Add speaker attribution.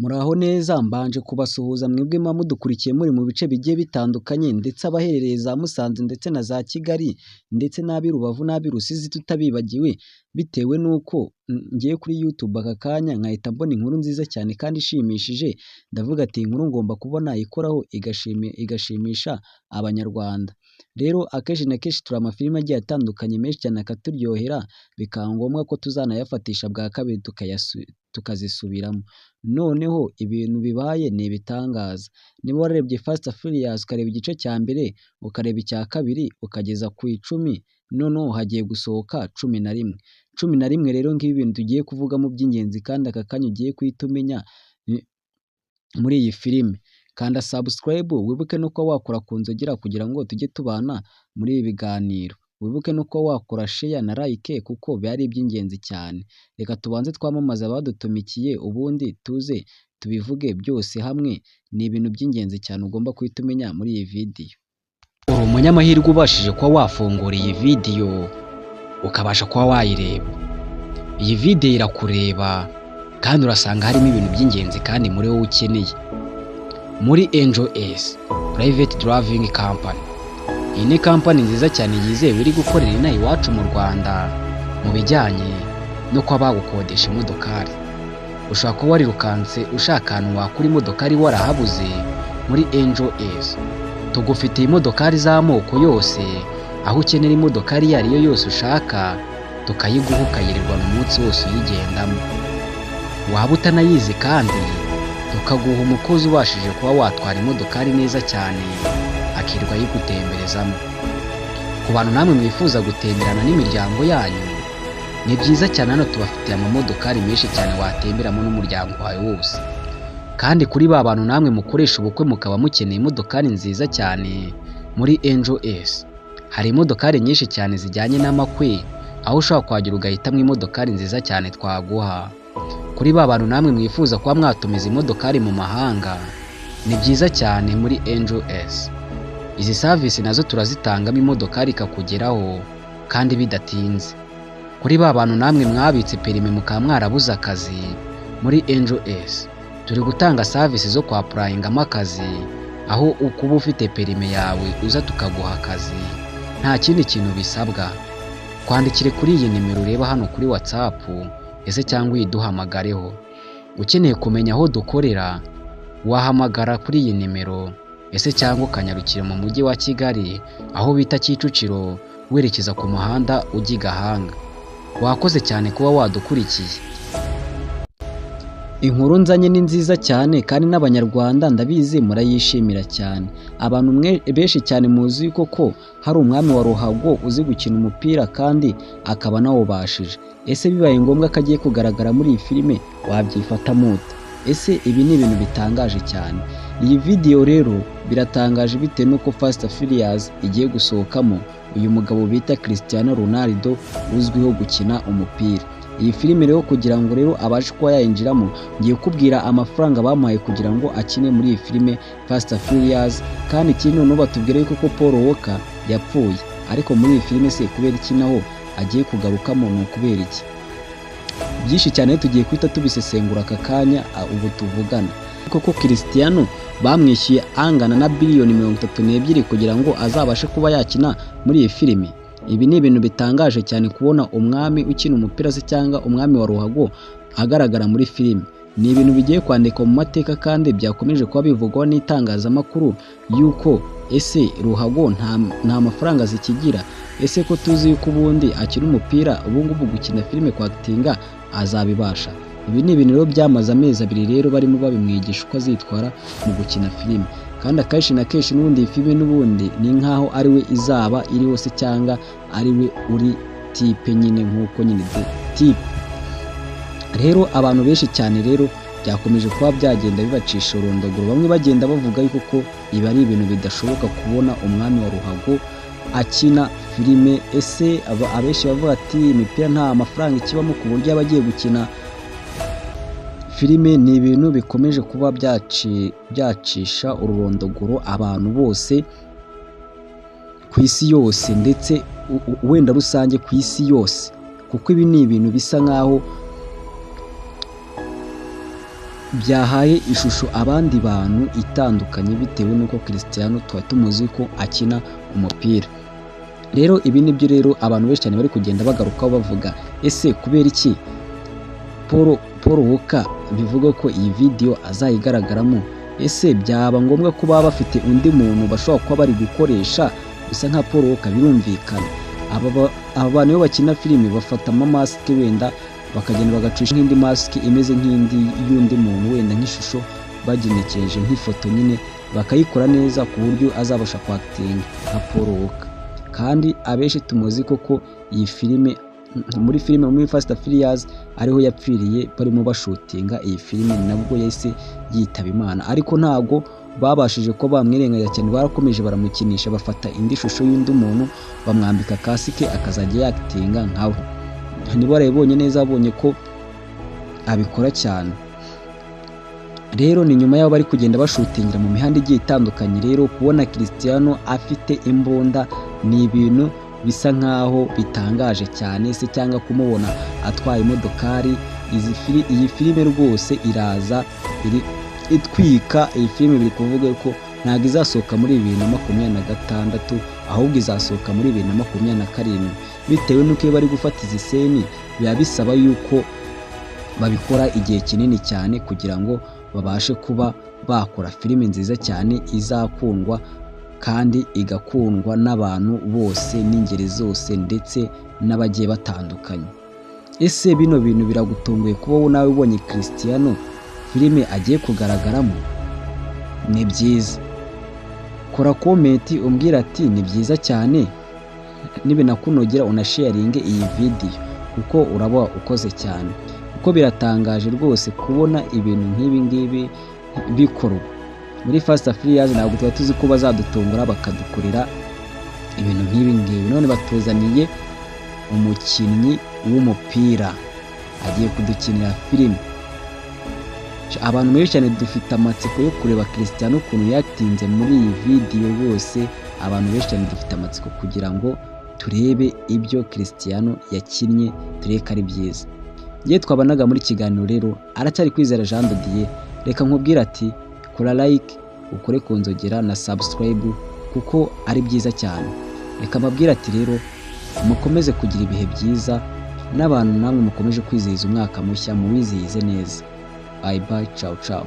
Speaker 1: Muraho neza, mbanje kubasuhuza mwebwe muba mudukurikiye muri mu bice bigiye bitandukanye, ndetse abaherereye za Musanze ndetse na za Kigali ndetse n'ab'i Rubavu n'ab'i Rusizi tutabibagiwe, bitewe n'uko ngiye kuri YouTube aka kanya nkahita mbona inkuru nziza cyane kandi ishimishije, ndavuga ati iyi nkuru ngomba kuba nayikoraho igashimisha Abanyarwanda. Rero akenshi na kenshi turi amafilime agiye atandukanye menshi cyane akaturyohera, bikaba ngombwa ko tuzanayafatisha bwa kabiri tukazisubiramo. Noneho ibintu bibaye ni ibitangaza. Niba wararebye Fast Furious ukareba igice cya mbere, ukareba icya kabiri, ukageza ku 10, noneho hagiye gusohoka 11. 11 rero ngibi ibintu tugiye kuvugamo by'ingenzi kandi aka kanya ugiye guhita umenya muri iyi filime. Kanda subscribe wibuke no kuba wakora ku nzogera kugira ngo tujye tubana muri ibi biganiro. Wibuke no kuba wakora share na like kuko biba ari iby'ingenzi cyane. Reka tubanze twamamaze abadutumikiye ubundi tuze tubivuge byose hamwe, ni ibintu by'ingenzi cyane ugomba guhita umenya muri iyi video. Uri umunyamahirwe ubashije kuba wafungura iyi video ukabasha kuba wayireba. Iyi video irakureba kandi urasanga harimo ibintu by'ingenzi kandi muri wowe ukeneye. Muri Angel S Private Driving Company. Iyi ni kampani nziza cyane yizewe iri gukorera inaha iwacu mu Rwanda mu bijyanye no kuba bagukodesha imodokari. Ushobora kuba warirukanse ushaka ahantu wakura imodokari warahabuze, muri Angel S tugufitiye imodokari z'amoko yose, aho ukenera imodokari iyo ari yo yose ushaka tukayiguha ukayirirwana umunsi wose uyigendamo. Waba utanayizi kandi tukaguha umukozi ubashije kuba watwara imodokari neza cyane akirirwa ayigutemberezamo. Ku bantu namwe mwifuza gutemberana n'imiryango yanyu, ni byiza cyane, hano tubafitiye amamodokari menshi cyane watemberamo n'umuryango wawe wose. Kandi kuri ba bantu namwe mukoresha ubukwe mukaba mukeneye imodokari nziza cyane, muri Angel S hari imodokari nyinshi cyane zijyanye n'amakwe, aho ushobora kuhagera ugahitamo imodokari nziza cyane twaguha. Kuri ba bantu namwe mwifuza kuba mwatumiza imodokari mu mahanga, ni byiza cyane, muri Angel S izi service nazo turazitangamo, imodokari ikakugeraho kandi bidatinze. Kuri ba bantu namwe mwabitse permis mukaba mwarabuze akazi, muri Angel S turi gutanga service zo kwa applyingamo akazi, aho ukuba ufite permis yawe uza tukaguha akazi, nta kindi kintu bisabwa. Twandikire kuri iyi nimero ureba hano kuri WhatsApp ese cyangwa uyiduhamagareho. Ukeneye kumenya aho dukorera wahamagara kuri iyi nimero ese cyangwa ukanyarukira mu mujyi wa Kigali aho bita Kicukiro, werekeza ku muhanda ujya i Gahanga. Wakoze cyane kuba wadukurikiye. Inkuru nzanye ni nziza cyane kandi n'Abanyarwanda ndabizi murayishimira cyane. Abantu benshi cyane muzi yuko ko hari umwami wa ruhago uzi gukina umupira kandi akaba anawubashije. Ese bibaye ngombwa ko agiye kugaragara muri iyi filime wabyifatamo ute? Ese ibi ni ibintu bitangaje cyane. Iyi video rero biratangaje bitewe n'uko Fast Furious igiye gusohokamo uyu mugabo bita Cristiano Ronaldo uzwiho gukina umupira. Iyi filime rero kugira ngo rero abashe kuba yayinjiramo, ngiye kukubwira amafaranga bamuhaye kugira ngo akine muri iyi filime Fast Furious. Kandi ikindi noneho batubwira yuko ko Paul Walker yapfuye, ariko muri iyi filime se kubera iki naho agiye kugarukamo, ni ukubera iki? Byinshi cyane tugiye guhita tubisesengura aka kanya ubu tuvugana. Koko Cristiano bamwishyuye angana na biliyoni 32 kugira ngo azabashe kuba yakina muri iyi filime. Ibi ni ibintu bitangaje cyane kubona umwami ukina umupira se cyangwa umwami wa ruhago agaragara muri filime. Ni ibintu bigiye kwandikwa mu mateka kandi byakomeje kuba bivugwaho n'itangazamakuru yuko ese ruhago nta mafaranga zikigira, ese ko tuzi yuko ubundi akina umupira, ubu ngubu gukina filime kwactinga azabibasha? Ibi ni ibintu rero byamaze amezi 2 rero barimo babimwigisha uko azitwara mu gukina filime. Kandi akenshi na kenshi n'ubundi iyi filime n'ubundi ni nkaho ari we izaba iri hose cyangwa ari we uri type nyine, nk'uko nyine type. Rero abantu benshi cyane rero byakomeje kuba byagenda bibacisha urondogoro, bamwe bagenda bavuga yuko ko ibi ari ibintu bidashoboka kubona umwami wa ruhago akina filime. Ese abenshi bavuga ati imipira nta mafaranga ikibamo ku buryo aba agiye gukina filime. Ni ibintu bikomeje kuba byacisha ururondogoro abantu bose ku isi yose, ndetse wenda rusange ku isi yose, kuko ibi ni ibintu bisa nkaho Byahaye ishusho abandi bantu itandukanye bitewe n'uko Cristiano tuba tumuzi ko akina umupira. Rero ibi nibyo rero abantu benshi cyane bari kugenda bagarukaho bavuga, ese kubera iki Paul Walker bivuga ko iyi video azayigaragaramo? Ese byaba ngombwa ko baba bafite undi muntu bashobora kuba bari gukoresha bisa nka Paul Walker? Birumvikana aba bantu iyo bakina filime bafatamo masike, wenda bakagenda bagacisha nk'indi masike imeze nk'indi y'undi muntu, wenda nk'ishusho bagenekereje nk'ifoto nyine, bakayikora neza ku buryo azabasha kwakitinga nka Paul Walker. Kandi abenshi tumuzi koko iyi filime, muri filime muri Fast Furious ariho yapfiriye barimo bashutinga iyi filime, nabwo yahise yitaba Imana. Ariko ntago babashije ko bamwirengagiza cyane, barakomeje baramukinisha, bafata indi shusho y'undi muntu bamwambika kasike akazajya yakitinga nkawe. Niba warabibonye neza, abonye ko abikora cyane. Rero ni nyuma y'aho bari kugenda bashutingira mu mihanda igiye itandukanye. Rero kubona Cristiano afite imbunda ni ibintu bisa nkaho bitangaje cyane se, cyangwa kumubona atwaye imodokari. Iyi filime rwose iraza iri itwika. Iyi filime biri kuvuga ko ntabwo izasohoka muri 2026, ahubwo izasohoka muri 2027, bitewe n'uko iyo bari gufata izi seni biba bisaba yuko babikora igihe kinini cyane kugira ngo babashe kuba bakora filime nziza cyane izakundwa kandi igakundwa n'abantu bose n'ingeri zose ndetse n'abagiye batandukanye. Ese bino bintu biragutunguye kuba wowe nawe ubonye Cristiano filime agiye kugaragaramo? Ni byiza, kora komenti umbwira ati ni byiza cyane, nibinakunogera unasharinge iyi video kuko uraba ukoze cyane, kuko biratangaje rwose kubona ibintu nk'ibi ngibi bikorwa muri Fast Furious. Ntabwo tuba tuzi ko bazadutungura bakadukorera ibintu nk'ibi ngibi, none batuzaniye umukinnyi w'umupira agiye kudukinira filime. Abantu benshi cyane dufite amatsiko yo kureba Cristiano ukuntu yatinze muri iyi video. Rwose abantu benshi cyane dufite amatsiko kugira ngo turebe ibyo Cristiano yakinnye, turebe ko ari byiza. Ngiye twabanaga muri kiganiro rero aracyari Kwizera Jean de Dieu, reka nkubwire ati kora like, ukore ku nzogera na subscribe kuko ari byiza cyane. Reka mbabwire ati rero mukomeze kugira ibihe byiza, n'abantu namwe mukomeje kwizihiza umwaka mushya muwizihize neza. Bye bye, ciao ciao.